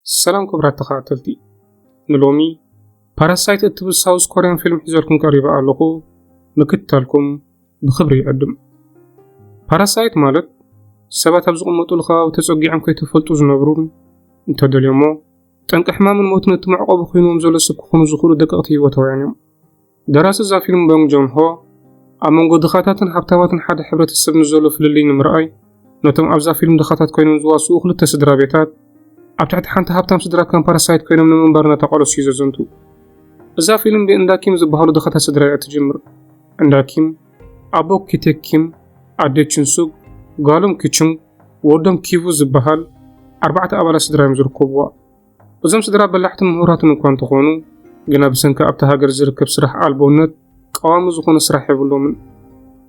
ሰላም ክቡራት ተኸታተልቲ፣ ንሎሚ ፓራሳይት እትብል ሳውዝ ኮርያን ፊልም ሒዘልኩም ቀሪበ ኣለኹ። ምክትታልኩም ብኽብሪ ይዕድም። ፓራሳይት ማለት ሰባት ኣብ ዝቕመጡሉ ከባቢ ተጸጊዖም ከይተፈልጡ ዝነብሩን እንተደልዮሞ ጠንቂ ሕማምን ሞትን እቲ መዕቆቢ ኮይንዎም ዘሎ ሰብ ክኾኑ ዝኽእሉ ደቀቕቲ ህይወታውያን እዮም። ደራሲ እዛ ፊልም ቦንግ ጆን ሆ ኣብ መንጎ ድኻታትን ሃብታማትን ሓደ ሕብረተሰብ ንዘሎ ፍልልይ ንምርኣይ ነቶም ኣብዛ ፊልም ድኻታት ኮይኖም ዝዋስኡ ክልተ ስድራ ቤታት ኣብ ትሕቲ ሓንቲ ሃብታም ስድራ ከም ፓራሳይት ኮይኖም ንምንባር እናተቓለሱ እዩ ዘዘንቱ። እዛ ፊልም ብእንዳ ኪም ዝበሃሉ ድኻታት ስድራ እያ ትጅምር። እንዳ ኪም ኣቦ ኪቴክ ኪም፣ ኣደ ቹንሱግ፣ ጓሎም ኪቹንግ፣ ወዶም ኪቡ ዝበሃል ኣርባዕተ ኣባላት ስድራ እዮም ዝርከብዋ። እዞም ስድራ በላሕትን ምሁራትን እኳ እንተኾኑ ግና ብሰንኪ ኣብቲ ሃገር ዝርከብ ስራሕ ኣልቦነት ቀዋሚ ዝኾነ ስራሕ የብሎምን።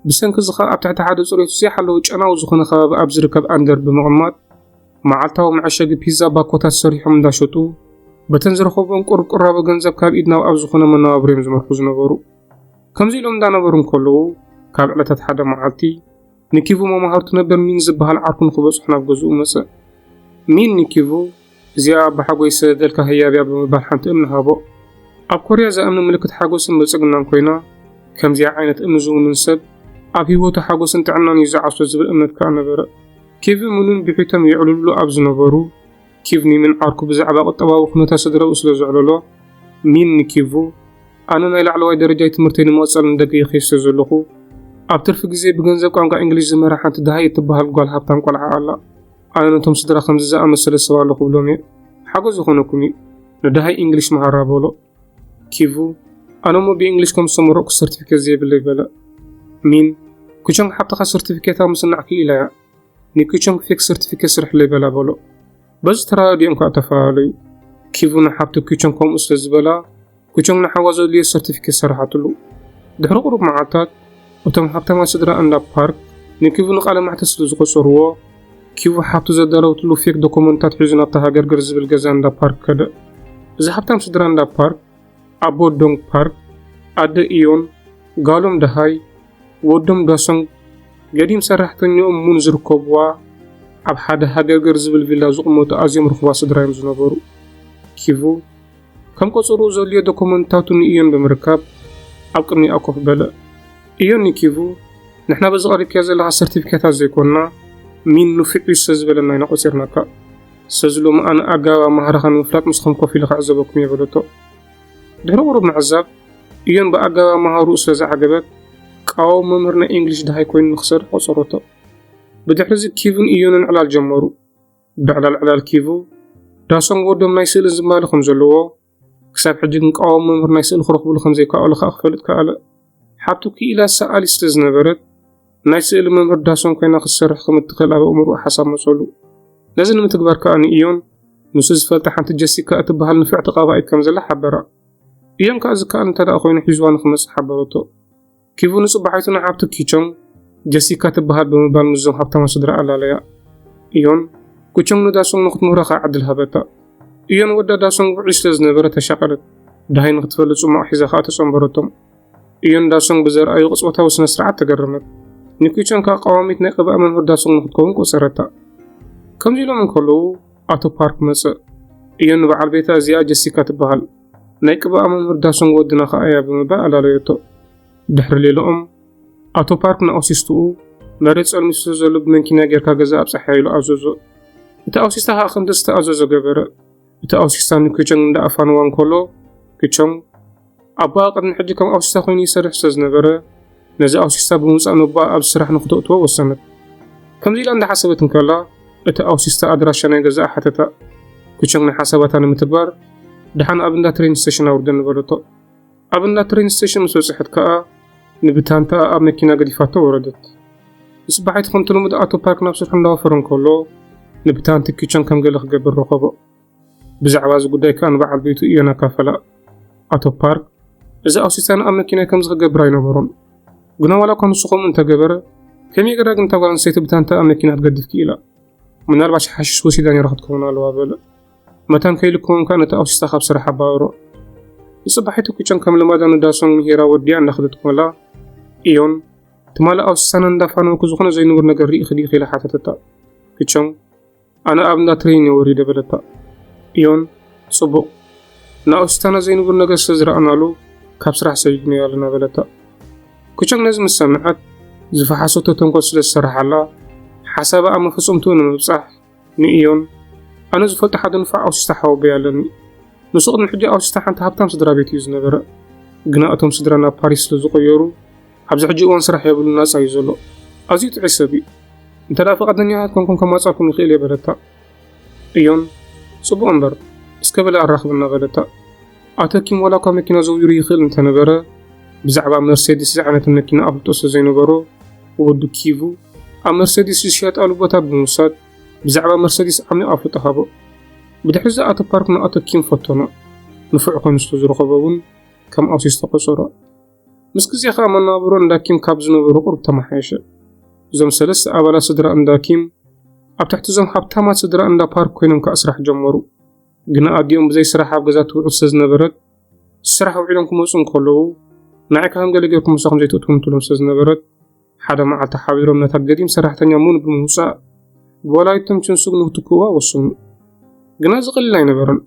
ብሰንኪ እዚ ኸኣ ኣብ ትሕቲ ሓደ ጽሬቱ ዘይሓለወ ጨናዊ ዝኾነ ከባቢ ኣብ ዝርከብ ኣንደር ብምቕማጥ መዓልታዊ መዐሸጊ ፒዛ ባኮታት ሰሪሖም እንዳሸጡ በተን ዝረኸብኦም ቁርብ ቁራቦ ገንዘብ ካብ ኢድ ናብ ኣፍ ዝኾነ መነባብሮ እዮም ዝመርሑ ዝነበሩ። ከምዚ ኢሎም እንዳነበሩ እንከለዉ ካብ ዕለታት ሓደ መዓልቲ ንኪቡ መማህርቱ ነበር ሚን ዝበሃል ዓርኩ ንክበጽሑ ናብ ገዝኡ መጸ። ሚን ንኪቡ እዚኣ ኣቦ ሓጎይ ዝሰደደልካ ህያብ እያ ብምባል ሓንቲ እምኒ ሃቦ። ኣብ ኮርያ እዛ እምኒ ምልክት ሓጎስን ብልጽግናን ኮይና ከምዚኣ ዓይነት እምኒ ዝውንን ሰብ ኣብ ህይወቱ ሓጎስን ጥዕናን እዩ ዝዓስሎ ዝብል እምነት ከኣ ነበረ። ኪቡ ምኑን ብሒቶም የዕልሉሉ ኣብ ዝነበሩ ኪቭ ኒምን ዓርኩ ብዛዕባ ቁጠባዊ ኩነታት ስድራኡ ስለ ዘዕለሎ፣ ሚን ንኪቡ ኣነ ናይ ላዕለዋይ ደረጃይ ትምህርተይ ንምቕጻል ንደገ ይኸይድ ስለ ዘለኹ ኣብ ትርፊ ግዜ ብገንዘብ ቋንቋ እንግሊዝ ዝምህራ ሓንቲ ደሃይ እትበሃል ጓል ሃብታም ቆልዓ ኣላ። ኣነ ነቶም ስድራ ከምዚ ዝኣመሰለ ሰብ ኣሎ ክብሎም እየ። ሓገዝ ዝኾነኩም እዩ። ንደሃይ እንግሊሽ መሃራ በሎ። ኪቡ ኣነ እሞ ብእንግሊሽ ከም ዝተመረቕኩ ሰርቲፊኬት ዘይብለይ በለ። ሚን ኩቸንግ ሓብትኻ ሰርቲፊኬታ ምስናዕ ክኢላ እያ። ንኪቸንግ ፌክ ሰርቲፊኬት ስርሕለይ በላ በሎ። በዚ ተረዳዲኦም ከኣ ተፈላለዩ። ኪቡ ንሓብቱ ኪቸንግ ከምኡ ስለ ዝበላ ኩቸንግ ንሓዋ ዘድልዮ ሰርቲፊኬት ሰራሓትሉ። ድሕሪ ቁሩብ መዓልታት እቶም ሃብታማት ስድራ እንዳ ፓርክ ንኪቡ ንቃለ ማሕተት ስለ ዝቆጸርዎ ኪቡ ሓብቱ ዘዳለወትሉ ፌክ ዶኮመንታት ሒዙ ናብታ ሃገርገር ዝብል ገዛ እንዳ ፓርክ ከደ። እዚ ሃብታም ስድራ እንዳ ፓርክ ኣቦ ዶንግ ፓርክ፣ ኣደ ኢዮን፣ ጋሎም ደሃይ፣ ወዶም ዳሶንግ፣ ገዲም ሰራሕተኛኦም ሙን ዝርከብዋ ኣብ ሓደ ሃገርገር ዝብል ቪላ ዝቕመጡ ኣዝዮም ርኹባት ስድራ እዮም ዝነበሩ። ኪቡ ከም ቆጸርኡ ዘድልዮ ዶኮመንታቱ ንኢዮን ብምርካብ ኣብ ቅድሚኣ ኮፍ በለ። ኢዮን ንኪቡ ንሕና በዚ ቀሪብካዮ ዘለኻ ሰርቲፊኬታት ዘይኮንና ሚን ንፉዕ እዩ ስለ ዝበለና ኢና ቆጺርናካ። ስለዚ ሎሚ ኣነ ኣገባብ ኣመሃህራኻ ንምፍላጥ ምስኹም ኮፍ ኢለ ክዕዘበኩም እየ በለቶ። ድሕሪ ቁሩብ ምዕዛብ ኢዮን ብኣገባብ ኣመሃህርኡ ስለ ዝዓገበት ቃዋሚ መምህር ናይ ኢንግሊሽ ደሃይ ኮይኑ ንክሰርሕ ቆጸረቶ። ብድሕሪ እዚ ኪቡን ኢዮንን ዕላል ጀመሩ። ብዕላል ዕላል ኪቡ ዳሶንግ ወዶም ናይ ስእሊ ዝንባለ ከም ዘለዎ ክሳብ ሕጂ ግን ቀዋሚ መምህር ናይ ስእሊ ክረኽብሉ ከም ዘይከኣሉ ከኣ ክፈልጥ ከኣለ። ሓብቱ ክኢላ ሰኣሊት ስለ ዝነበረት ናይ ስእሊ መምህር ዳሶንግ ኮይና ክትሰርሕ ከም እትኽእል ኣብ ኣእምሮኡ ሓሳብ መጸሉ። ነዚ ንምትግባር ከኣ ንኢዮን ንሱ ዝፈልጣ ሓንቲ ጀሲካ እትበሃል ንፍዕቲ ቀባኢት ከም ዘላ ሓበራ። ኢዮን ከኣ ዝከኣል እንተ ደኣ ኮይኑ ሒዝዋ ንክመጽእ ሓበረቶ። ኪቡ ንጽባሒቱ ንሓብቱ ኪቸንግ ጀሲካ ትበሃል ብምባል ምስዞም ሃብታማት ስድራ ኣላለያ። ኢዮን ኩቸንግ ንዳሶንግ ንክትምህሮ ከኣ ዕድል ሃበታ። ኢዮን ወዳ ዳሶንግ ውዑይ ስለ ዝነበረ ተሻቐለት። ደሃይ ንክትፈልጥ ጽማቕ ሒዛ ከኣ ተጸንበረቶም። ኢዮን ዳሶንግ ብዘርኣዩ ቅጽበታዊ ስነ ስርዓት ተገረመት። ንኩቸንግ ከኣ ቀዋሚት ናይ ቅብኣ መምህር ዳሶንግ ንክትከውን ቆጸረታ። ከምዚ ኢሎም እንከለዉ ኣቶ ፓርክ መጸ። ኢዮን ንበዓል ቤታ እዚኣ ጀሲካ ትበሃል ናይ ቅብኣ መምህር ዳሶንግ ወድና ከኣ እያ ብምባል ኣላለየቶ። ድሕሪ ሌላኦም ኣቶ ፓርክ ንኣውሲስትኡ መሬት ጸልሚሱ ዘሎ ብመኪና ጌርካ ገዛ ኣብጽሓ ኢሉ ኣዘዞ። እቲ ኣውሲስታ ከኣ ከምቲ ዝተኣዘዞ ገበረ። እቲ ኣውሲስታ ንኩቸንግ እንዳኣፋነዋ እንከሎ ኩቸንግ ኣቦኣ ቅድሚ ሕጂ ከም ኣውሲስታ ኮይኑ ይሰርሕ ስለ ዝነበረ ነዚ ኣውሲስታ ብምውጻእ ነቦኣ ኣብ ስራሕ ንክተእትዎ ወሰነት። ከምዚ ኢላ እንዳሓሰበት እንከላ እቲ ኣውሲስታ ኣድራሻ ናይ ገዛኣ ሓተታ። ኩቸንግ ንሓሳባታ ንምትግባር ደሓን ኣብ እንዳ ትሬን ስቴሽን ኣውርደኒ በለቶ። ኣብ እንዳ ትሬን ስቴሽን ምስ በጽሐት ከኣ ንብታንትኣ ኣብ መኪና ገዲፋቶ ወረደት። ንጽባሒቱ ከምቲ ልሙድ ኣቶ ፓርክ ናብ ስርሑ እንዳወፈረ እንከሎ ንብታንቲ ኩቸንግ ከም ገለ ክገብር ረኸቦ። ብዛዕባ እዚ ጉዳይ ከኣ ንበዓል ቤቱ ኢዮን ኣካፈላ። ኣቶ ፓርክ እዚ ኣውሲስታ ንኣብ መኪናይ ከምዚ ክገብር ኣይነበሮን። ግና ዋላ እኳ ንሱ ከምኡ እንተገበረ ከመይ ገይራ ግን እታ ጓል ኣንስተይቲ ብታንትኣ ኣብ መኪና ክትገድፍ ክኢላ? ምናልባሽ ሓሽሽ ወሲዳ ነይራ ክትከውን ኣለዋ በለ። መታን ከይልክሞም ከኣ ነቲ ኣውሲስታ ካብ ስራሕ ኣባረሮ። ንጽባሒቱ ኩቸንግ ከም ልማዳ ንዳሶንግ ምሂራ ወዲኣ እንዳኸደት ኮላ ኢዮን ትማሊ ኣውሲስታና እንዳፋነወኪ ዝኾነ ዘይንቡር ነገር ርኢኺ ዲኺ ኢላ ሓተተታ። ኩቸንግ ኣነ ኣብ እንዳ ትሬን እየ ወሪደ በለታ። ኢዮን፣ ጽቡቕ፣ ንኣውሲታና ዘይንቡር ነገር ስለ ዝረኣናሉ ካብ ስራሕ ሰዲድናዮ ኣለና በለታ። ኩቸንግ ነዚ ምስ ሰምዐት ዝፈሓሰቶ ተንኮል ስለ ዝሰረሓላ ሓሳባ ኣብ መፈጸምትኡ ንምብጻሕ ንኢዮን፣ ኣነ ዝፈልጦ ሓደ ንፉዕ ኣውሲታ ሓወቦይ ኣለኒ። ንሱ ቅድሚ ሕጂ ኣውሲታ ሓንቲ ሃብታም ስድራ ቤት እዩ ዝነበረ። ግና እቶም ስድራ ናብ ፓሪስ ስለ ዝቐየሩ ኣብዚ ሕጂ እዋን ስራሕ የብሉን፣ ናጻ እዩ ዘሎ። ኣዝዩ ጥዑይ ሰብ እዩ። እንተ ደኣ ፍቓደኛታት ኮንኩም ከማጻኩም ይኽእል እየ በለታ። ኢዮን፣ ጽቡቕ እምበር እስከ በለ ኣራኽብና በለታ። ኣቶ ኪም ዋላ እኳ መኪና ዘውይሩ ይኽእል እንተነበረ ብዛዕባ መርሴዲስ ዝዓይነተ መኪና ኣፍልጦ ስለ ዘይነበሮ ወዱ ኪቡ ኣብ መርሴዲስ ዝሸየጣሉ ቦታ ብምውሳድ ብዛዕባ መርሴዲስ ዓሚቕ ኣፍልጦ ሃቦ። ብድሕሪ እዚ ኣቶ ፓርክ ንኣቶ ኪም ፈተኖ። ንፉዕ ኮይኑ ስለ ዝረኸቦ እውን ከም ኣውሲስ ተቖጸሮ። ምስ ግዜ ኸኣ መነባብሮ እንዳ ኪም ካብ ዝነበሮ ቁሩብ ተመሓየሸ። እዞም ሰለስተ ኣባላት ስድራ እንዳ ኪም ኣብ ትሕቲ እዞም ሃብታማት ስድራ እንዳ ፓርክ ኮይኖም ከኣ ስራሕ ጀመሩ። ግና ኣዲኦም ብዘይ ስራሕ ኣብ ገዛ ትውዕል ስለ ዝነበረት ስራሕ ውዒሎም ክመጹ እንከለዉ ንዓይ ከ ከም ገለ ጌርኩም ምሳኹም ዘይትእትዉኒ ትብሎም ስለ ዝነበረት ሓደ መዓልቲ ሓቢሮም ነታ ገዲም ሰራሕተኛ ሙን ብምውጻእ ብወላዲቶም ቹንሱግ ንክትክእዋ ወሰኑ። ግና እዚ ቀሊል ኣይነበረን።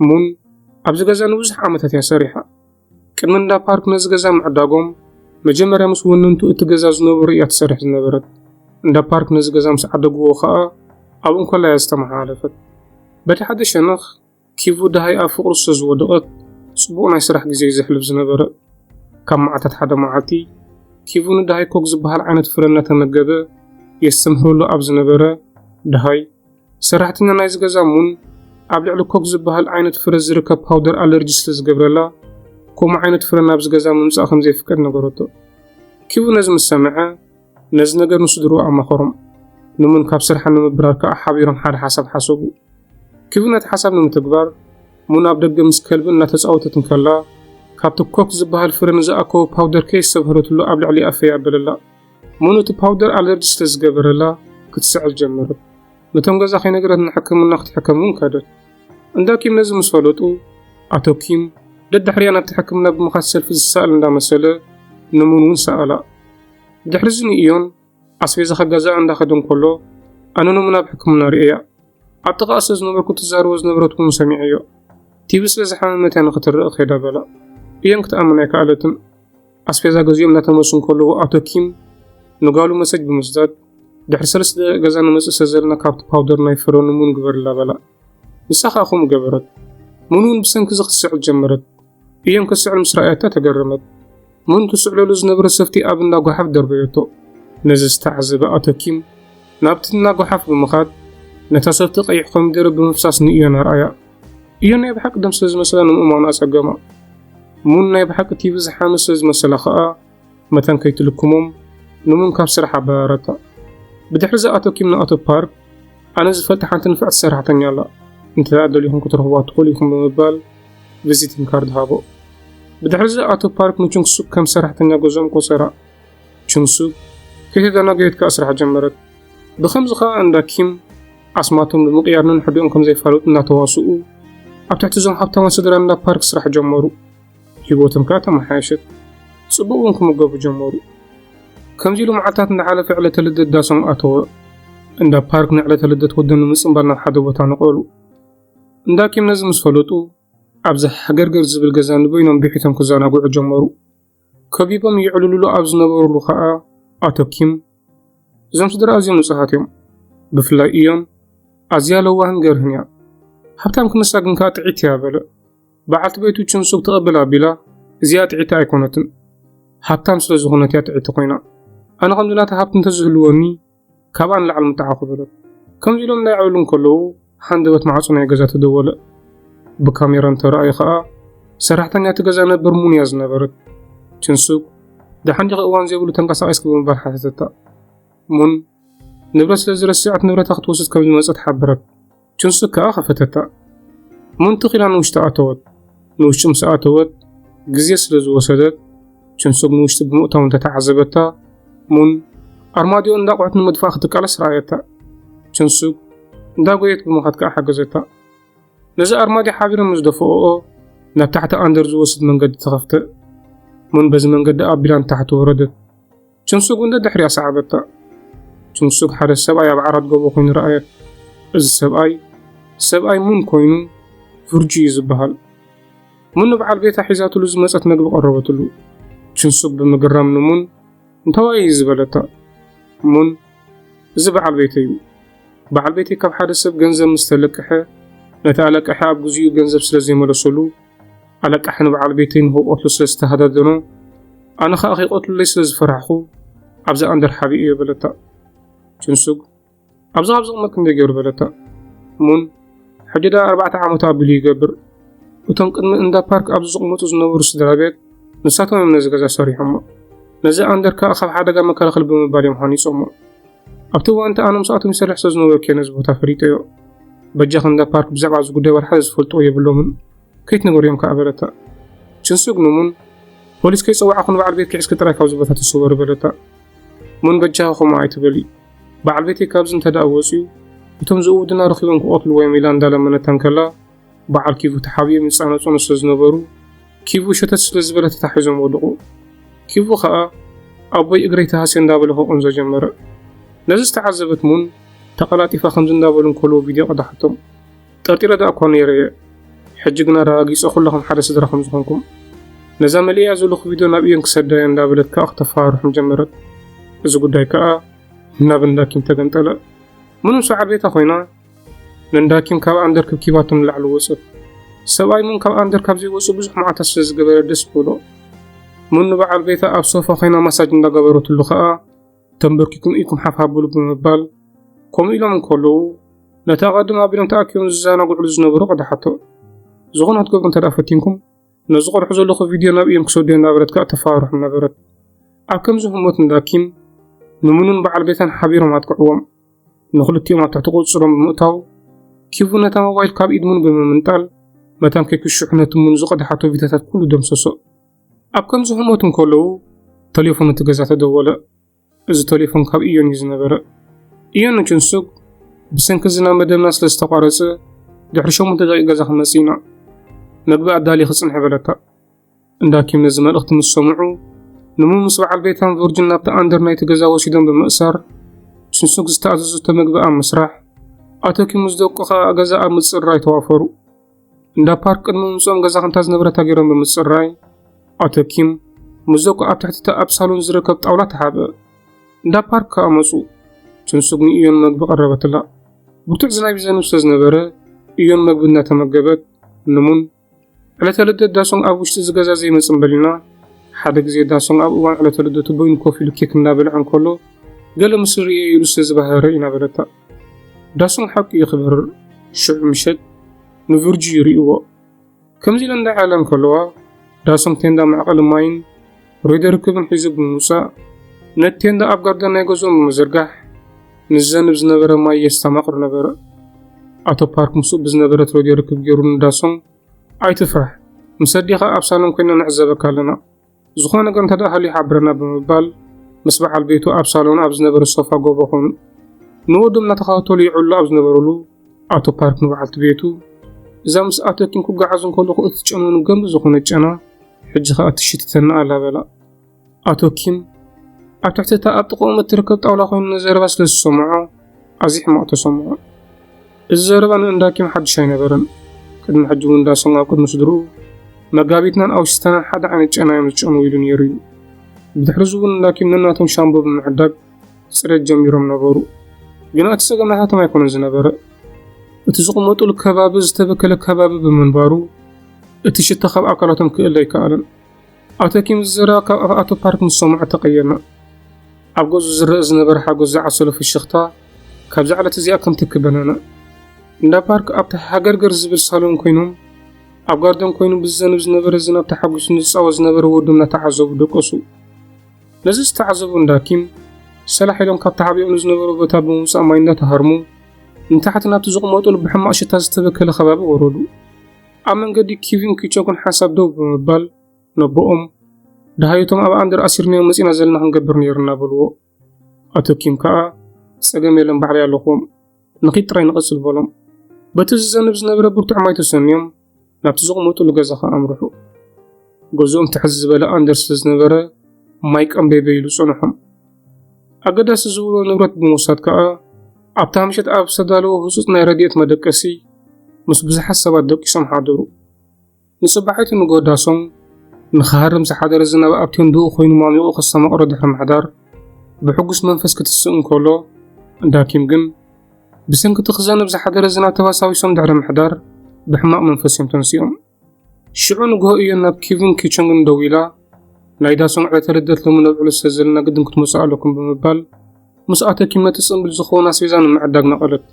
ሙን ኣብዚ ገዛ ንብዙሕ ዓመታት እያ ሰሪሓ። ቅድሚ እንዳ ፓርክ ነዚ ገዛ ምዕዳጎም መጀመርያ ምስ ወነንቱ እቲ ገዛ ዝነበሩ እያ ትሰርሕ ዝነበረት። እንዳ ፓርክ ነዚ ገዛ ምስ ዓደግዎ ኸኣ ኣብኡ እንከላ እያ ዝተመሓላለፈት። በቲ ሓደ ሸነኽ ኪቡ ደሃይ ኣብ ፍቕሩ ስለ ዝወደቐት ጽቡቕ ናይ ስራሕ ግዜ እዩ ዘሕልፍ ዝነበረ። ካብ መዓልታት ሓደ መዓልቲ ኪቡ ንደሃይ ኮክ ዝበሃል ዓይነት ፍረ እናተመገበ የስተምህረሉ ኣብ ዝነበረ ደሃይ ሰራሕተኛ ናይዚ ገዛ ሙን ኣብ ልዕሊ ኮክ ዝበሃል ዓይነት ፍረ ዝርከብ ፓውደር ኣለርጂ ስለ ዝገብረላ ከምኡ ዓይነት ፍረ ናብዚ ገዛ ምምጻእ ከም ዘይፍቀድ ነገረቶ። ኪቡ ነዚ ምስ ሰምዐ ነዚ ነገር ንስድርኡ ኣማኸሮም። ንሙን ካብ ስርሓ ንምብራር ከኣ ሓቢሮም ሓደ ሓሳብ ሓሰቡ። ኪቡ ነቲ ሓሳብ ንምትግባር ሙን ኣብ ደገ ምስ ከልቢ እናተጻወተት እንከላ ካብቲ ኮክ ዝበሃል ፍረ ንዝኣከቦ ፓውደር ከየስተብህለትሉ ኣብ ልዕሊኣ ፈይ ኣበለላ። ሙን እቲ ፓውደር ኣለርጂ ስለ ዝገበረላ ክትስዕል ጀመረት። ነቶም ገዛ ከይነገረት ንሕክምና ክትሕከም እውን ከደት። እንዳ ኪም ነዚ ምስ ፈለጡ ኣቶ ኪም ደድሕሪኣ ናብቲ ሕክምና ብምኻድ ሰልፊ ዝሰኣል እንዳመሰለ ንሙን እውን ሰኣላ። ድሕሪ እዚ ንኢዮን ኣስቤዛ ከጋዝኣ እንዳኸደ እንከሎ ኣነ ንሙን ኣብ ሕክምና ርእየያ። ኣብ ጥቓኣ ስለ ዝነበርኩ ትዛረቦ ዝነበረት እውን ሰሚዐዮ። ቲቪ ስለ ዝሓመመት እያ ንክትረእ ከይዳ በላ። ኢዮን ክትኣምን ኣይከኣለትን። ኣስቤዛ ገዚኦም እናተመልሱ እንከለዉ ኣቶ ኪም ንጓሉ መሰጅ ብምስዳድ ድሕሪ ሰለስተ ደቂቕ ገዛ ንመጽእ ስለ ዘለና ካብቲ ፓውደር ናይ ፍረ ንሙን ግበርላ በላ። ንሳ ከኣ ከምኡ ገበረት። ሙን እውን ብሰንኪ እዚ ክትስዕል ጀመረት። ኢዮን ክትስዕል ምስ ረኣየታ ተገረመት። ሙን ትስዕለሉ ዝነበረ ሰፍቲ ኣብ እንዳ ጓሓፍ ደርበየቶ። ነዚ ዝተዓዘበ ኣቶ ኪም ናብቲ እንዳ ጓሓፍ ብምኻድ ነታ ሰፍቲ ቀይሕ ኮሚደረ ብምፍሳስ ንኢዮን ኣርኣያ። ኢዮን ናይ ብሓቂ ደም ስለ ዝመሰላ ንምእማኑ ኣጸገማ። ሙን ናይ ብሓቂ ቲቪ ዝሓመ ስለ ዝመሰላ ከኣ መታን ከይትልክሞም ንሙን ካብ ስራሕ ኣባረረታ። ብድሕሪ እዚ ኣቶ ኪም ንኣቶ ፓርክ ኣነ ዝፈልጥ ሓንቲ ንፍዕቲ ሰራሕተኛ ኣላ፣ እንተ ደኣ ደሊኹም ክትረኽብዋ ትኽእሉ ኢኹም ብምባል ቪዚቲንግ ካርድ ሃቦ። ብድሕሪ እዚ ኣቶ ፓርክ ንቹንግ ሱክ ከም ሰራሕተኛ ገዝኦም ቆጸራ። ቹንግ ሱክ ከይተደናገየት ከኣ ስራሕ ጀመረት። ብኸምዚ ከኣ እንዳ ኪም ኣስማቶም ብምቕያር ነንሕድኦም ከም ዘይፋለጡ እናተዋስኡ ኣብ ትሕቲ እዞም ሃብታማት ስድራ እንዳ ፓርክ ስራሕ ጀመሩ። ህይወቶም ከኣ ተመሓየሸት። ጽቡቕ እውን ክምገቡ ጀመሩ። ከምዚ ኢሉ መዓልታት እንዳሓለፈ ዕለተ ልደት ዳሶም ኣተወ። እንዳ ፓርክ ንዕለተ ልደት ወዶም ንምጽንባል ናብ ሓደ ቦታ ነቐሉ። እንዳ ኪም ነዚ ምስ ፈለጡ ኣብዚ ሃገርገር ዝብል ገዛ ንበይኖም ብሒቶም ክዘናግዑ ጀመሩ። ከቢቦም የዕልሉሉ ኣብ ዝነበሩሉ ከኣ ኣቶ ኪም እዞም ስድራ ኣዝዮም ንጹሃት እዮም። ብፍላይ ኢዮን ኣዝያ ለዋህን ገርህን እያ። ሃብታም ክመሳ ግን ከኣ ጥዒት እያ በለ። በዓልቲ ቤቱ ቹንሱግ ትቕብል ኣቢላ እዚኣ ጥዒቲ ኣይኮነትን። ሃብታም ስለ ዝኾነት እያ ጥዒቲ ኮይና። ኣነ ከምዚ ናታ ሃብቲ እንተዝህልወኒ ካብኣ ንላዕሊ ምጠዓኹ በለት። ከምዚ ኢሎም እንዳይዕልሉ እንከለዉ ሃንደበት ማዕጾ ናይ ገዛ ተደወለ። ብካሜራ እንተረኣዩ ከኣ ሰራሕተኛ እቲ ገዛ ነበር ሙን እያ ዝነበረት። ቹንሱግ ደሓን ዲኺ እዋን ዘይብሉ ተንቀሳቒስኪ ብምባል ሓተተታ። ሙን ንብረት ስለ ዝረስዐት ንብረታ ክትወስድ ከም ዝመጸት ሓበረት። ቹንሱግ ከኣ ከፈተታ። ሙን ትኽ ኢላ ንውሽጢ ኣተወት። ንውሽጢ ምስ ኣተወት ግዜ ስለ ዝወሰደት ቹንሱግ ንውሽጢ ብምእታው እንተተዓዘበታ ሙን ኣርማድዮ እንዳቑሑት ንምድፋእ ክትቃለስ ረኣየታ። ቹንሱግ እንዳጎየት ብምኻድ ከኣ ሓገዘታ። ነዚ ኣርማድዮ ሓቢሮም ምስ ደፍኦኦ ናብ ታሕቲ ኣንደር ዝወስድ መንገዲ ተኸፍተ። ሙን በዚ መንገዲ ኣቢላ ንታሕቲ ወረደት። ቹንሱግ እውን ደድሕሪኣ ሰዓበታ። ቹንሱግ ሓደ ሰብኣይ ኣብ ዓራት ጎቦ ኮይኑ ረኣየት። እዚ ሰብኣይ ሰብኣይ ሙን ኮይኑ ፉርጂ እዩ ዝበሃል። ሙን ንበዓል ቤታ ሒዛትሉ ዝመጸት መግቢ ቀረበትሉ። ችንሱግ ብምግራም ንሙን፣ "እንታዋይ እዩ ዝበለታ?" ሙን፣ "እዚ በዓል ቤተይ እዩ። በዓል ቤተይ ካብ ሓደ ሰብ ገንዘብ ምስ ተለቅሐ፣ ነቲ ኣለቃሒ ኣብ ግዜኡ ገንዘብ ስለ ዘይመለሰሉ፣ ኣለቃሒ ንበዓል ቤተይ ንኽቆትሎ ስለ ዝተሃዳደኖ፣ ኣነ ኸኣ ከይቆትሉለይ ስለ ዝፈራሕኹ፣ ኣብዛ ኣንደር ሓቢኤዮ" በለታ። ችንሱግ፣ "ኣብዚ ካብ ዝቕመጥ ክንደይ ገይሩ?" በለታ። ሙን፣ "ሕጂ ደኣ ኣርባዕተ ዓመት ኣቢሉ ይገብር። እቶም ቅድሚ እንዳ ፓርክ ኣብዚ ዝቕመጡ ዝነበሩ ስድራ ቤት፣ ንሳቶም እዮም ነዚ ገዛ ሰሪሖሞ። ነዚ ኣንደር ከኣ ካብ ሓደጋ መከላኸሊ ብምባል እዮም ሃኒጾሞ። ኣብቲ እዋን እቲ ኣነ ምስኣቶም ይሰርሕ ስለ ዝነበርኩ እየ ነዚ ቦታ ፈሊጠዮ። በጃኺ እንዳ ፓርክ ብዛዕባ እዚ ጉዳይ ዋላ ሓደ ዝፈልጥዎ የብሎምን። ከይትንገርዮም ከኣ" በለታ። ችንሱግ ንሙን፣ "ፖሊስ ከይጸዋዕኹ ንበዓል ቤትኪ ሒዝኪ ጥራይ ካብዚ ቦታ ተሰወሪ" በለታ። ሙን፣ "በጃኺ ከምኡ ኣይትበሊ። በዓል ቤተይ ካብዚ እንተ ደኣ ወጺኡ፣ እቶም ዝእውድና ረኺቦም ክቐትልዎ እዮም" ኢላ እንዳለመነታ እንከላ፣ በዓል ኪቡ ተሓቢኦም ይጻነጹ ስለ ዝነበሩ፣ ኪቡ ሸተት ስለ ዝበለ ተታሒዞም ወደቑ። ኪቡ ኸኣ፣ "ኣቦይ እግረይ ተሃስየ" እንዳበለ ክቕንዞ ጀመረ። ነዚ ዝተዓዘበት ሙን፣ ተቐላጢፋ ከምዚ እንዳበሉ እንከለዉ ቪድዮ ቀዳሓቶም። "ጠርጢረ ደኣ እኳ ነይረ እየ። ሕጂ ግን ኣረጋጊጸ ኩላኹም ሓደ ስድራ ከም ዝኾንኩም። ነዛ መሊእያ ዘለኹ ቪድዮ ናብ እዮን ክሰዳ እየ" እንዳበለት ከኣ ክተፈራርሖም ጀመረት። እዚ ጉዳይ ከኣ ናብ እንዳኪም ተገንጠለ። ሙን ምስ በዓል ቤታ ኮይና፣ ንእንዳኪም ካብ ኣንደር ክብኪባቶም ንላዕሊ ወጸት። ሰብኣይ ሙን ካብ ኣንደር ካብ ዘይወጹ ብዙሕ መዓልታት ስለ ዝገበረ ደስ በሎ። ሙን ንበዓል ቤታ ኣብ ሶፋ ኮይና ማሳጅ እንዳገበረትሉ ከኣ፣ "ተንበርኪኩም ኢኩም ሓፍ ኣበሉ" ብምባል፣ ከምኡ ኢሎም እንከለዉ፣ ነቲ ኣቐድም ኣቢሎም ተኣኪቦም ዝዘናግዕሉ ዝነበሩ ቀዳሓቶ። "ዝኾነ ክትገብሩ እንተ ደኣ ፈቲንኩም፣ ነዚ ቆርሑ ዘለኹ ቪድዮ ናብ እዮም ክሰድዮ" እንዳበለት ከኣ ተፋርሖም ነበረት። ኣብ ከምዚ ህሞት እንዳኪም ንሙንን በዓል ቤታን ሓቢሮም ኣጥቅዕዎም። ንኽልቲኦም ኣብ ትሕቲ ቁጽጽሮም ብምእታው፣ ኪቡ ነታ ሞባይል ካብ ኢድ ሙን ብምምንጣል፣ መታን ከይክሽሑ ነቲ ሙን ዝቐድሓቶ ቪድዮታት ኩሉ ደምሰሶ። ኣብ ከምዚ ህሞት እንከለዉ፣ ተሌፎን እቲ ገዛ ተደወለ። እዚ ተሌፎን ካብ ኢዮን እዩ ዝነበረ። ኢዮን ንችንሱግ፣ "ብሰንኪ እዚ ናብ መደብና ስለ ዝተቋረጸ፣ ድሕሪ ሸሞንተ ደቂቕ ገዛ ክመጽእ ኢና። መግቢ ኣዳሊ ክጽንሒ" በለታ። እንዳኪም ነዚ መልእኽቲ ምስ ሰምዑ፣ ንሙን ምስ በዓል ቤታን ቨርጅን ናብቲ ኣንደር ናይቲ ገዛ ወሲዶም ብምእሳር፣ ችንሱግ ዝተኣዘዘቶ መግቢ ኣብ ምስራሕ፣ ኣቶ ኪም ምስ ደቁ ኸኣ ገዛ ኣብ ምጽራይ ተዋፈሩ። እንዳ ፓርክ ቅድሚ ምምጽኦም ገዛ ከምታ ዝነበረታ ገይሮም ብምጽራይ፣ ኣቶ ኪም ምስ ደቁ ኣብ ትሕቲ እቲ ኣብ ሳሎን ዝርከብ ጣውላ ተሓብአ። እንዳ ፓርክ ከኣ መጹ። ችንሱግ ንኢዮን መግቢ ቀረበትላ። ብርቱዕ ዝናብ ይዘንብ ስለ ዝነበረ፣ ኢዮን መግቢ እናተመገበት፣ ንሙን፣ "ዕለተ ልደት ዳሶንግ ኣብ ውሽጢ እዚ ገዛ ዘይመጽእ እምበል ኢና። ሓደ ግዜ ዳሶንግ ኣብ እዋን ዕለተ ልደቱ በይኑ ኮፍ ኢሉ ኬክ እናበልዐ እንከሎ፣ ገለ ምስል ርእየ ኢሉ ስለ ዝበሃረ" ኢና በለታ። ዳሶንግ ሓቂ እዩ ክብርር። ሽዑ ምሸት ንቭርጂ ይርእይዎ። ከምዚ ኢለን እንዳዕለላ እንከለዋ፣ ዳሶንግ ቴንዳ መዕቐሊ ማይን ሬድዮ ርክብን ሒዙ ብምውጻእ፣ ነቲ ቴንዳ ኣብ ጋርደን ናይ ገዝኦም ብምዝርጋሕ፣ ንዘንብ ዝነበረ ማይ የስተማቕር ነበረ። ኣቶ ፓርክ ምስኡ ብዝነበረት ሬድዮ ርክብ ገይሩ ንዳሶንግ፣ "ኣይትፍራሕ፣ ምስ ኣዴኻ ኣብ ሳሎን ኮይና ንዕዘበካ ኣለና። ዝኾነ ነገር እንተ ደኣ ሃልዩ ሓብረና" ብምባል፣ ምስ በዓል ቤቱ ኣብ ሳሎን ኣብ ዝነበረ ሶፋ ጎቦ ኮኑ። ንወዶም እናተኻታተሉ ይዕሉ ኣብ ዝነበሩሉ፣ ኣቶ ፓርክ ንበዓልቲ ቤቱ፣ "እዛ ምስ ኣቶ ኪም ክጓዓዝ እንከለኹ እትጨንወኒ ገንቢ ዝኾነት ጨና፣ ሕጂ ኸኣ ትሽትተኒ ኣላ" በላ። ኣቶ ኪም ኣብ ትሕቲ እታ ኣብ ጥቕኦም እትርከብ ጣውላ ኮይኑ ንዘረባ ስለ ዝሰምዖ፣ ኣዝዩ ሕማቕ ተሰምዖ። እዚ ዘረባ ንእንዳ ኪም ሓድሽ ኣይነበረን። ቅድሚ ሕጂ እውን ዳሶንግ ኣብ ቅድሚ ስድርኡ፣ "መጋቢትናን ኣውሽተናን ሓደ ዓይነት ጨና እዮም ዝጨንዉ" ኢሉ ነይሩ እዩ። ብድሕሪ እዚ እውን እንዳ ኪም ነናቶም ሻምቦ ብምዕዳግ ጽሬት ጀሚሮም ነበሩ። ግና እቲ ጸገም ናታቶም ኣይኮነን ዝነበረ። እቲ ዝቕመጡሉ ከባቢ ዝተበከለ ከባቢ ብምንባሩ፣ እቲ ሽታ ካብ ኣካላቶም ክእለ ኣይከኣለን። ኣቶ ኪም ዝዘረባ ካብ ኣፍ ኣቶ ፓርክ ምስ ሰምዖ ተቐየመ። ኣብ ገጹ ዝረአ ዝነበረ ሓጎስ ዝዓሰሎ ፍሽኽታ ካብዛ ዕለት እዚኣ ከም ትኪ በነነ። እንዳ ፓርክ ኣብቲ ሃገርገር ዝብል ሳሎን ኮይኖም፣ ኣብ ጋርደን ኮይኑ ብዝዘንብ ዝነበረ ዝናብ ተሓጒሱ ንዝጻወት ዝነበረ ወዶም እናተዓዘቡ ደቀሱ። ነዚ ዝተዓዘቡ እንዳ ኪም፣ ሰላሕ ኢሎም ካብ ተሓቢኦም ንዝነበሩ ቦታ ብምውጻእ ማይ እንዳተሃርሙ፣ ንታሕቲ ናብቲ ዝቕመጡሉ ብሕማቕ ሽታ ዝተበከለ ከባቢ ወረዱ። ኣብ መንገዲ ኪቪን ኪቸኩን ሓንሳብ ደው ብምባል፣ ነቦኦም፣ "ደሃይቶም ኣብ ኣንደር ኣሲርናዮም መጺና ዘለና ክንገብር ነይሩና" በልዎ። ኣቶ ኪም ከኣ፣ "ጸገም የለን፣ ባዕለይ ኣለኹዎም። ንኺድ ጥራይ ንቐጽል" በሎም። በቲ ዝዘንብ ዝነበረ ብርቱዕ ማይ ተሰንዮም፣ ናብቲ ዝቕመጡሉ ገዛ ከኣ ኣምርሑ። ገዝኦም ትሕት ዝበለ ኣንደር ስለ ዝነበረ፣ ማይ ቀምበይበይ ኢሉ ጸንሖም። ኣገዳሲ ዝብሎ ንብረት ብምውሳድ ከኣ፣ ኣብታ ምሸት ኣብ ዝተዳለወ ህጹጽ ናይ ረድኤት መደቀሲ፣ ምስ ብዙሓት ሰባት ደቂሶም ሓደሩ። ንጽባሒቱ ንግሆ ዳሶም ንኽሃርም ዝሓደረ ዝናብ ኣብ ቴንድኡ ኮይኑ ማሚቑ ከስተማቕሮ ድሕሪ ምሕዳር፣ ብሕጉስ መንፈስ ክትስእ እንከሎ፣ እንዳ ኪም ግን ብሰንኪ እቲ ክዘንብ ዝሓደረ ዝናብ ተባሳቢሶም ድሕሪ ምሕዳር፣ ብሕማቕ መንፈስ እዮም ተንሲኦም። ሽዑ ንግሆ እዮን ናብ ኪቭን ኪቸንግን ደዊላ፣ "ናይ ዳሶም ዕለተ ልደት ሎሚ ነብዕሎ ስለ ዘለና ግድን ክትመጹ ኣለኩም" ብምባል፣ ምስ ኣቶ ኪም ነቲ ጽምብል ዝኸውን ኣስቤዛ ንምዕዳግ ነቐለት።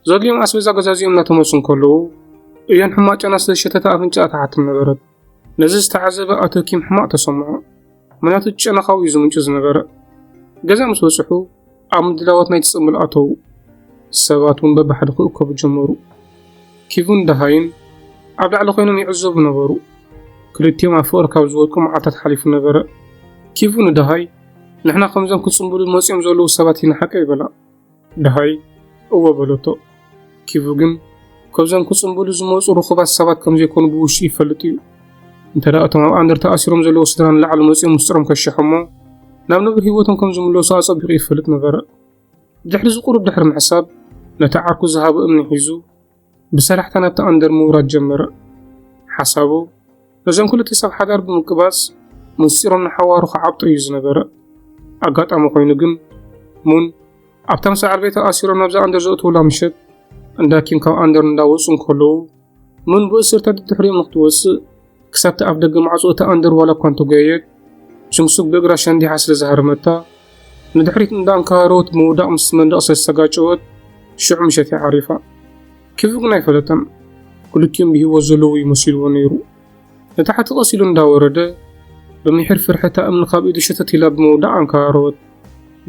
ዘድልዮም ኣስቤዛ ገዛዚኦም እናተመልሱ እንከለዉ፣ እዮን ሕማቕ ጨና ስለ ዝሸተተ ኣፍንጫኣ ትሓትም ነበረት። ነዚ ዝተዓዘበ ኣቶ ኪም ሕማቕ ተሰምዖ። ምኽንያቱ እቲ ጨና ካብኡ እዩ ዝምንጩ ዝነበረ። ገዛ ምስ በጽሑ፣ ኣብ ምድላዋት ናይቲ ጽምብል ኣተዉ። ሰባት እውን በብሓደ ክእከቡ ጀመሩ። ኪቭን ደሃይን ኣብ ላዕሊ ኮይኖም ይዕዘቡ ነበሩ። ክልቲኦም ኣብ ፍቕሪ ካብ ዝወድቁ መዓልታት ሓሊፉ ነበረ። ኪቭን ንደሃይ፣ "ንሕና ከምዞም ክጽምብሉ መጺኦም ዘለዉ ሰባት ኢና ሓቀይ?" በላ። ደሃይ፣ "እወ" በለቶ። ኪቭ ግን፣ "ካብዞም ክጽምብሉ ዝመጹ ርኹባት ሰባት ከም ዘይኮኑ ብውሽጢ ይፈልጥ እዩ። እንተ ደኣ እቶም ኣብ ኣንደር ተኣሲሮም ዘለዉ ስድራ ንላዕሊ መጺኦም ምስጢሮም ከሽሖሞ፣ ናብ ንቡር ህይወቶም ከም ዝምለሱ ኣጸቢቑ ይፈልጥ ነበረ። ብድሕሪ እዚ ቁሩብ ድሕሪ ምሕሳብ፣ ነቲ ዓርኩ ዝሃቦ እምኒ ሒዙ፣ ብሰላሕታ ናብቲ ኣንደር ምውራድ ጀመረ። ሓሳቡ፣ ነዞም ክልተ ሰብ ሓዳር ብምቅባጽ፣ ምስጢሮም ንሓዋሩ ክዓብጦ እዩ ዝነበረ። ኣጋጣሚ ኮይኑ ግን፣ ሙን ኣብታ ምስ ኣዕርቤታ ኣሲሮም ናብዛ ኣንደር ዘእትውላ ምሸት፣ እንዳ ኪም ካብ ኣንደር እንዳወጹ እንከለዉ፣ ሙን ብእስርታ ደድሕሪኦም ንክትወጽእ፣ ክሳብ እቲ ኣፍ ደገ ማዕጾ እቲ ኣንደር ዋላ እኳ እንተጎየየት፣ ቹንግሱክ ብእግራ ሸንዲሓ ስለ ዝሃረመታ፣ ንድሕሪት እንዳኣንከባረወት ብምውዳቕ ምስ መንደቕ ስለ ዝተጋጨወት፣ ሽዑ ምሸት እያ ዓሪፋ። ኪቭ ግን ኣይፈለጠን። ክልቲኦም ብህይወት ዘለዉ እዩ መሲልዎ ነይሩ። ንታሕቲ ቀስ ኢሉ እንዳወረደ፣ ብምሒር ፍርሒ እታ እምኒ ካብ ኢዱ ሸተት ኢላ ብምውዳቕ ኣንከባረወት።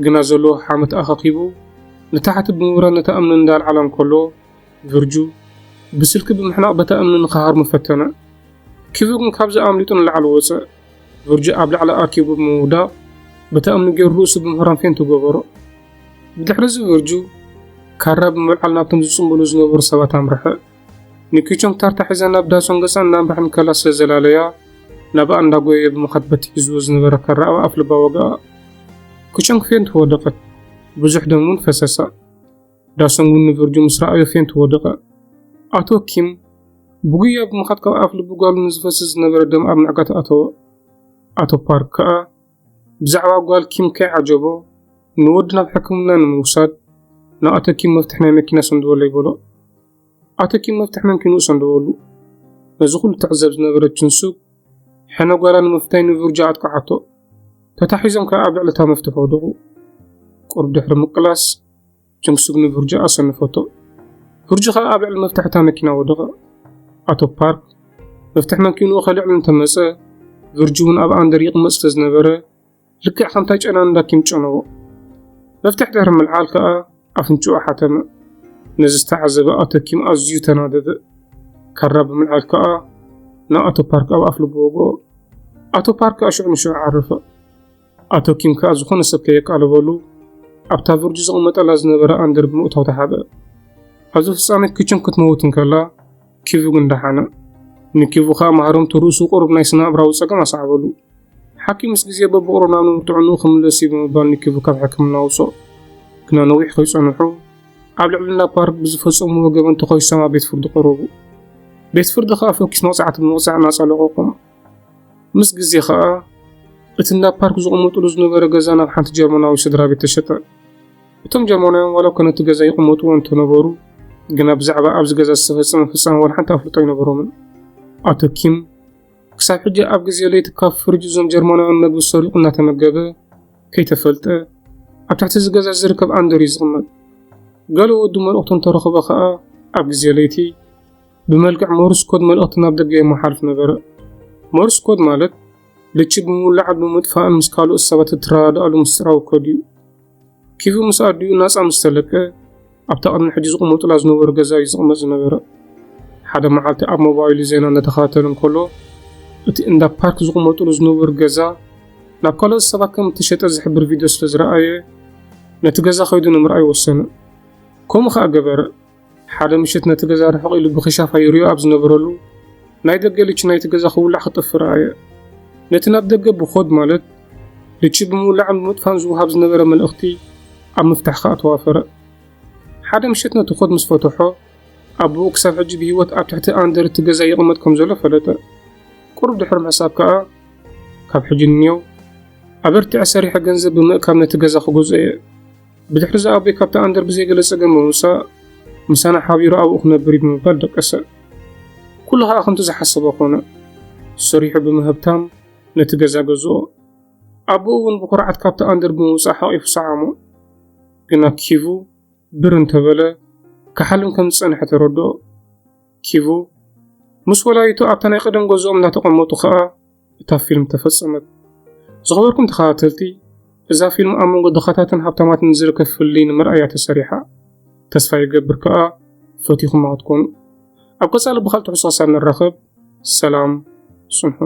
ግና ዘለዎ ሓመድ ኣኻኺቡ፣ ንታሕቲ ብምውራድ ነታ እምኒ እንዳልዓላ እንከሎ፣ ቨርጁ ብስልኪ ብምሕናቕ በታ እምኒ ንኽሃርሞ ፈተነ። ኪቭ ግን ካብዚ ኣምሊጡ ንላዕሊ ወጸ። ቨርጁ ኣብ ላዕሊ ኣርኪቡ ብምውዳቕ፣ በታ እምኒ ገይሩ ርእሱ ብምህራም ፌንት ገበሮ። ብድሕሪ እዚ ቨርጁ ካራ ብምልዓል ናብቶም ዝጽምብሉ ዝነበሩ ሰባት ኣምርሐ። ንኪቸንግ ታርታ ሒዛ ናብ ዳሶን ገጻ እናምርሐት እንከላ ስለ ዘላለያ፣ ናብኣ እንዳጎየየ ብምኻድ በቲ ሒዝዎ ዝነበረ ካራ ኣብ ኣፍ ልባ ወግኣ። ኪቸንግ ፌንት ወደቐት። ብዙሕ ደም እውን ፈሰሳ። ዳሶን እውን ንቨርጁ ምስ ረኣዮ ፌንት ወደቐ። ኣቶ ኪም ብጉያ ብምኻድ ካብ ኣፍ ልቢ ጓሉ ንዝፈስስ ዝነበረ ደም ኣብ ምዕጋት ኣተወ። ኣቶ ፓርክ ከኣ ብዛዕባ ጓል ኪም ከይዓጀቦ፣ ንወዱ ናብ ሕክምና ንምውሳድ ንኣቶ ኪም መፍትሕ ናይ መኪና ሰንድወለይ በሎ። ኣቶ ኪም መፍትሕ መንኪንኡ ሰንደወሉ። ነዚ ኩሉ ትዕዘብ ዝነበረት ቹንሱክ፣ ሕነ ጓላ ንምፍታይ ንቭርጁ ኣጥቅዓቶ። ተታሒዞም ከኣ ኣብ ልዕሊ እታ መፍትሕ ወደቑ። ቁሩብ ድሕሪ ምቅላስ፣ ቹንሱክ ንቭርጁ ኣሰነፈቶ። ቭርጁ ከኣ ኣብ ልዕሊ መፍትሕ እታ መኪና ወደቐ። ኣቶ ፓርክ፣ መፍትሕ መንኪንኡ ከልዕል እንተመጸ፣ ቭርጁ እውን ኣብ ኣንደር ይቕመጥ ስለ ዝነበረ፣ ልክዕ ከምታ ጨና እንዳ ኪም ጨነዎ። መፍትሕ ድሕሪ ምልዓል ከኣ ኣፍንጭኡ ሓተመ። ነዚ ዝተዓዘበ ኣቶ ኪም ኣዝዩ ተናደደ። ካራ ብምልዓል ከኣ ንኣቶ ፓርክ ኣብ ኣፍ ልቡ ወግኦ። ኣቶ ፓርክ ከኣ ሽዑ ንሽዑ ዓረፈ። ኣቶ ኪም ከኣ ዝኾነ ሰብ ከየቃለበሉ ኣብታ ቭርጁ ዝቕመጠላ ዝነበረ ኣንደር ብምእታው ተሓብአ። ኣብዚ ፍጻሜ ኪቸንግ ክትመውት እንከላ ኪቭ ግን ደሓነ። ንኪቭ ከኣ ማህረምቱ ርእሱ ቁሩብ ናይ ስነ-ኣእምራዊ ጸገም ኣስዓበሉ። ሓኪም ምስ ግዜ በብቑሩብ ናብ ንቡር ጥዕንኡ ክምለስ እዩ ብምባል ንኪቭ ካብ ሕክምና ኣውጽኦ። ግና ነዊሕ ከይጸንሑ ኣብ ልዕሊ እንዳ ፓርክ ብዝፈጸምዎ ገበን ተኸሲሶም ኣብ ቤት ፍርዲ ቀረቡ። ቤት ፍርዲ ከኣ ፈኪስ መቕጻዕቲ ብምቕጻዕ ናጻ ለቐቖም። ምስ ግዜ ከኣ እቲ እንዳ ፓርክ ዝቕመጥሉ ዝነበረ ገዛ ናብ ሓንቲ ጀርመናዊ ስድራ ቤት ተሸጠ። እቶም ጀርመናውያን ዋላ እኳ ነቲ ገዛ ይቕመጥዎ እንተነበሩ፣ ግና ብዛዕባ ኣብዚ ገዛ ዝተፈጸመ ፍጻመ ዋላ ሓንቲ ኣፍልጦ ኣይነበሮምን። ኣቶ ኪም ክሳብ ሕጂ ኣብ ግዜ ለይቲ ካብ ፍርጅ እዞም ጀርመናውያን መግቢ ሰሪቑ እናተመገበ ከይተፈልጠ፣ ኣብ ትሕቲ እዚ ገዛ ዝርከብ ኣንደር እዩ ዝቕመጥ። ገለ ወዱ መልእኽቱ እንተረኸበ ኸኣ ኣብ ግዜ ለይቲ ብመልክዕ ሞርስ ኮድ መልእኽቲ ናብ ደገ የመሓልፍ ነበረ። ሞርስ ኮድ ማለት ልቺ ብምውላዕን ብምጥፋእን ምስ ካልኦት ሰባት እትረዳድኣሉ ምስጢራዊ ኮድ እዩ። ኪቪ ምስ ኣዲኡ ናጻ ምስ ተለቀ፣ ኣብታ ቅድሚ ሕጂ ዝቕመጡላ ዝነበሩ ገዛ እዩ ዝቕመጥ ዝነበረ። ሓደ መዓልቲ ኣብ ሞባይሉ ዜና እናተኸታተለ እንከሎ፣ እቲ እንዳ ፓርክ ዝቕመጡሉ ዝነበሩ ገዛ ናብ ካልኦት ሰባት ከም እተሸጠ ዝሕብር ቪድዮ ስለ ዝረኣየ፣ ነቲ ገዛ ከይዱ ንምርኣይ ወሰነ። ከምኡ ኸኣ ገበረ። ሓደ ምሸት ነቲ ገዛ ርሕቕ ኢሉ ብኺሻፋ ይሪኦ ኣብ ዝነበረሉ፣ ናይ ደገ ልቺ ናይቲ ገዛ ክውላዕ ክጠፍእ ረኣየ። ነቲ ናብ ደገ ብኮድ ማለት ልቺ ብምውላዕን ብምጥፋእን ዝወሃብ ዝነበረ መልእኽቲ ኣብ ምፍታሕ ከኣ ተዋፈረ። ሓደ ምሸት ነቲ ኮድ ምስ ፈትሖ፣ ኣቦኡ ክሳብ ሕጂ ብህይወት ኣብ ትሕቲ ኣንደር እቲ ገዛ ይቕመጥ ከም ዘሎ ፈለጠ። ቁሩብ ድሕሪ ምሕሳብ ከኣ፣ ካብ ሕጂ ንንየው ኣበርቲዐ ሰሪሐ ገንዘብ ብምእካብ ነቲ ገዛ ክገዝኦ እየ። ብድሕሪ እዚ ኣቦይ ካብቲ ኣንደር ብዘይ ገለ ጸገም ብምውጻእ፣ ምሳና ሓቢሩ ኣብኡ ክነብር እዩ ብምባል ደቀሰ። ኩሉ ከኣ ከምቲ ዝሓሰቦ ኮነ። ሰሪሑ ብምህብታም ነቲ ገዛ ገዝኦ። ኣቦኡ እውን ብኹርዓት ካብቲ ኣንደር ብምውጻእ ሓቒፉ ሰዓሞ። ግና ኪቡ ብር እንተበለ ክሓልም ከም ዝጸንሐ ተረድኦ። ኪቡ ምስ ወላዲቱ ኣብታ ናይ ቀደም ገዝኦም እናተቐመጡ ከኣ እታ ፊልም ተፈጸመት። ዝኸበርኩም ተኸታተልቲ፣ እዛ ፊልም ኣብ መንጎ ድኻታትን ሃብታማትን ዝርከብ ፍልልይ ንምርኣይ እያ ተሰሪሓ። ተስፋ ይገብር ከኣ ፈቲኹማ ክትኮኑ። ኣብ ቀጻሊ ብኻልእ ትሕዝቶ ክሳብ ንራኸብ፣ ሰላም ጽንሑ።